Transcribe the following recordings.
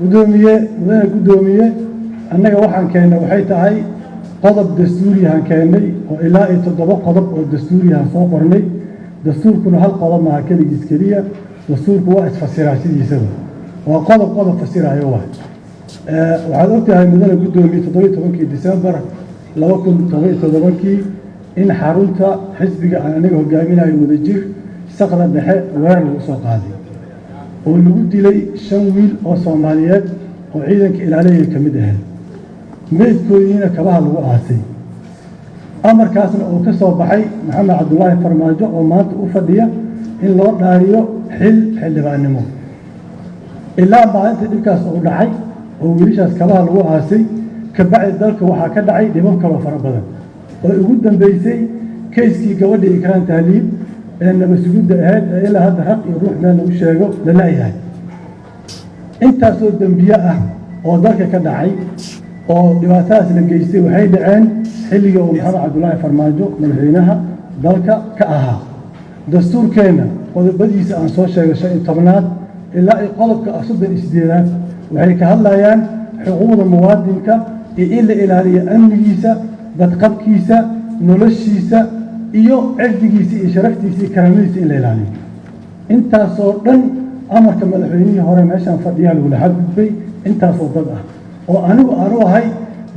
Guddoomiye, mudane guddoomiye, annaga waxaan keennay waxay tahay qodob dastuuriyahan keennay oo ilaa iyo toddoba qodob oo dastuuriyahan soo qornay. Dastuurkuna hal qodob maaha keligiis keliya. Dastuurku waa isfasiraa sidiisaba, waa qodob qodob fasirayo waay. Waxaad ogtahay, mudane guddoomiye, 17-kii Disembar 2017-kii in xarunta xisbiga aan aniga hogaaminayo, Wadajir, saqda dhexe weerar lagu soo qaaday oo lagu dilay shan wiil oo Soomaaliyeed oo ciidanka ilaaliyay ka mid ahayd, meydkoodiina kabaha lagu aasay. Amarkaasna uu ka soo baxay Maxamed Cabdulaahi Farmaajo oo maanta u fadhiya in loo dhaariyo xil xildhibaannimo. Ilaa maalinta dhibkaas uu dhacay oo wiilashaas kabaha lagu aasay kabacdi, dalka waxaa ka dhacay dhibab kaloo fara badan oo ugu dambeysay kayskii gabadhii Ikraan Tahliil ee nabad sugidda ahayd ee ilaa hadda raq iyo ruux meel lagu sheego la la'yahay. Intaasoo dembiye ah oo dalka ka dhacay oo dhibaatadaas la geystay waxay dhaceen xilligii uu Maxamed Cabdulaahi Farmaajo madaxweynaha dalka ka ahaa. Dastuurkeenna qodobadiisa aan soo sheegay, 15aad ilaa iyo qodobka 38aad, waxay ka hadlayaan xuquuqda muwaadinka iyo in la ilaaliyo amnigiisa, badqabkiisa, noloshiisa iyo cirdigiisa iyo sharaftiisa iyo karaamadiisa in la ilaaliyo. Intaasoo dhan amarka madaxweynihii hore meeshaan fadhiyaa lagula xadgudbay. Intaasoo dad ah oo anigu aanu ahay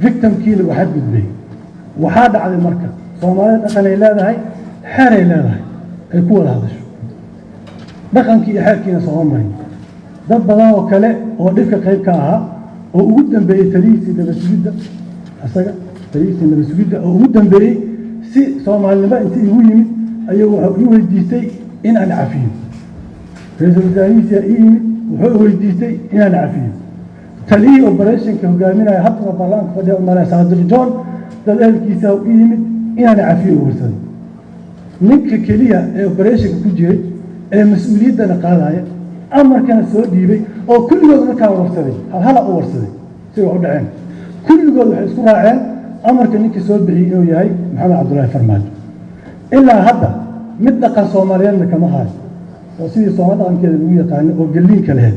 victimkii lagu xadgudbay. Waxaa dhacday marka, Soomaalida dhaqanay leedahay, xeeray leedahay ay ku wada hadasho. Dhaqankii iyo xeerkiina sooma marin. Dad badan oo kale oo dhibka qayb ka ahaa oo ugu dambeeyey talihiisii nabad sugidda, isaga talihiisii nabad sugidda oo ugu dambeeyey, si Soomaalinimo inta igu yimid ayuu wuxuu ii weydiistay in aan cafiyo. Ra-iisul wasaarihiisa ii yimid, wuxuu weydiistay inaan cafiyo. Taliyihii operationka hogaaminaya, haddana baarlamaanka fadhiya umalaya, Saadiq John, dad ehelkiisa u yimid inaan cafiyo u warsaday. Ninka keliya ee operationka ku jiray ee mas-uuliyaddana qaadaya, amarkana soo dhiibay, oo kulligood markaan warsaday, halhala u warsaday siday wax u dhaceen, kulligood waxay isku raaceen amarka ninkii soo bixiyey inuu yahay Maxamed Cabdullaahi Farmaajo. Ilaa hadda mid dhaqan Soomaaliyeedna kama hayo oo sidii Soomaali dhaqankeeda lagu yaqaano oo gelliinka lahayd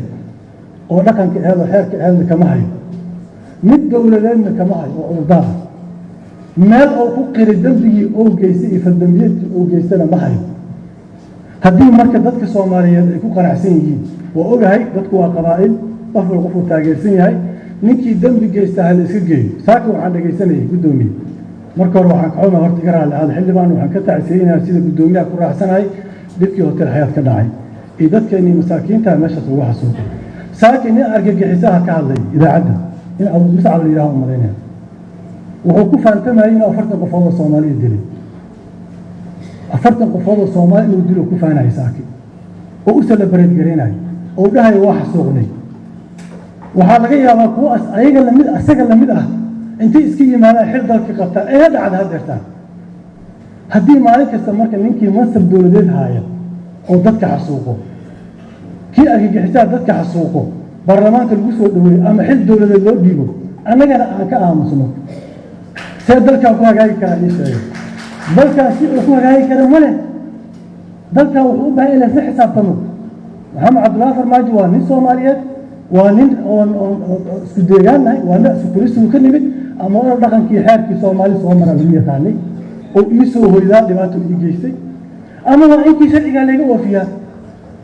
oo dhaqanka aheed oo xeerka aheedna kama hayo, mid dowladeedna kama hayo oo cudurdaar ah. Meel oo ku qiray dembigii oo geystay iyo faldambiyeedkii oo geystana ma hayo. Haddii marka dadka Soomaaliyeed ay ku qanacsan yihiin, waa ogahay dadku waa qabaa'il, qof wal qofuu taageersan yahay, ninkii dembi geysta ha la iska geeyo. Saaka waxaan dhegaysanayay, guddoomiye, marka hore waxaan ka xumahay, horta iga raalli ahaada xildhibaan, waxaan ka tacsiyeynayaa, sida guddoomiyaha ku raacsanahay, dhibkii Hotel Xayaat ka dhacay iyo dadkeennii masaakiinta meeshaas lagu xasuuqay. Saaka nin argagixisaha ka hadlay idaacadda, in Abu Muscab la yidhaha u malaynaya, wuxuu ku faantamayay inuu 40 qofood oo Soomaaliya dilay. 40 qofood oo Soomaali inuu dilo ku faanayo saaki oo u celebrate garaynayo oo dhahayo waa xasuuqnay. Waxaa laga yaabaa kuwa ayaga lamid, asaga lamid ah, intay iska yimaadaan xil dalka qabtaan ayna dhacda hadeertaan. Haddii maalin kasta marka ninkii mansab dowladeed haaya oo dadka xasuuqo, kii argagixisaa dadka xasuuqo, baarlamaanka lagu soo dhaweeyo ama xil dowladeed loo dhiibo, annagana aan ka aamusno, see dalkan ku hagaagi karaa? Ii sheegay dalkaan si uu ku hagaagi kara ma leh. Dalkan wuxuu u baahan in laysla xisaabtamo. Maxamed Cabdullaahi Farmaajo waa nin Soomaaliyeed, waa nin oon isku deegaannahay, waa nin isku kurisigu ka nimid ama inuu dhaqankii xeerkii Soomaali soo mara lagu yaqaanay oo ii soo hoydaa dhibaato ii geystay, ama waa inkii sharcigaa layga oofiyaa.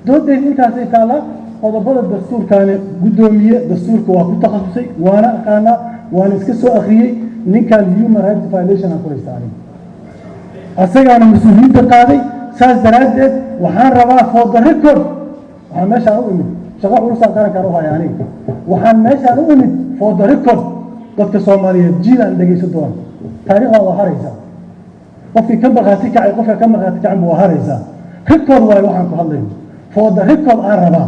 Doodayda intaasay taallaa. Qodobada dastuurkaani, guddoomiye, dastuurka waa ku takhasusay, waana aqaanaa, waana iska soo akhriyey. Ninkan human rights violation aan ku haysta aniga, asagaana mas-uuliyadda qaaday. Saas daraaddeed waxaan rabaa, for the record, waxaan meeshaan u imid, shaqo culusaan qarankaan u haya aniga, waxaan meeshaan u imid, for the record, dadka Soomaaliyeed jiilaan dhegaysan doona, taariikhdaa waa haraysaa. Qofkii ka markhaati kacay, qofka ka markhaati kacan waa haraysaa. Record waayo waxaan ku hadlayno. For the record, aan rabaa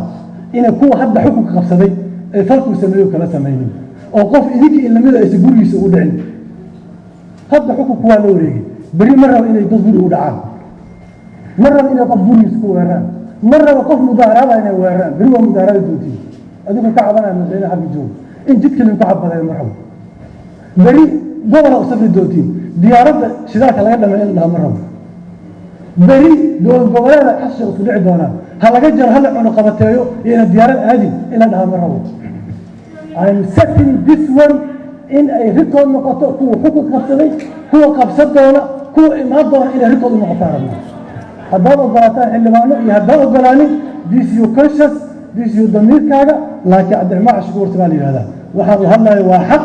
inay kuwa hadda xukunka qabsaday ay falkuu sameeyo kala samaynin oo qof idinkii lamida aysan gurigiisa u dhicin. Hadda xukunku waa la wareegay, berri ma rabo inay dad guri u dhacaan, ma rabo inay qof gurigiisa ku weeraraan, ma rabo qof mudaaharaada inay weeraraan. Berri waa mudaaharaada doontiin adigu ka cabanaya madaxweyne xagga jooga in jidka lagu cabadeeyo ma rabo. Berri gobola u safri doontiin, diyaaradda shidaalka laga dhamay in la dhaha ma rabo. Beri dowlad goboleeda xasha isku dhici doonaan, ha laga jaro, hala cuno qabateeyo iyo ina diyaarad aadin in la dhaha ma rabo. I'm setting this one in ay record noqoto, kuwa xukun qabsaday, kuwa qabsan doona, kuwa imaan doona, inay record u noqotaan rabnaa. Haddaad ogolaataan xildhibaano iyo haddaan ogolaanin, this your conscious, this your damiirkaaga. Laakiin Cabdiraxmaan Cabdishakuur baa la yidhahdaa. Waxaan u hadlayo waa xaq,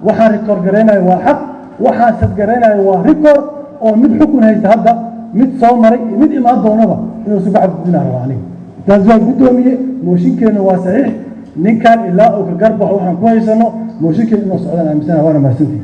waxaan record garaynayo waa xaq, waxaan set garaynayo waa record oo mid xukun haysta hadda, mid soo maray iyo mid imaan doonaba inuu suga xadgudbinaa raba aniga. Taas waa, guddoomiye, mooshinkeena waa saxiix. Ninkan ilaa uu ka garbaxo waxaan ku haysano, mooshinkeena inuu socdaan aaminsana. Waana mahadsantihi.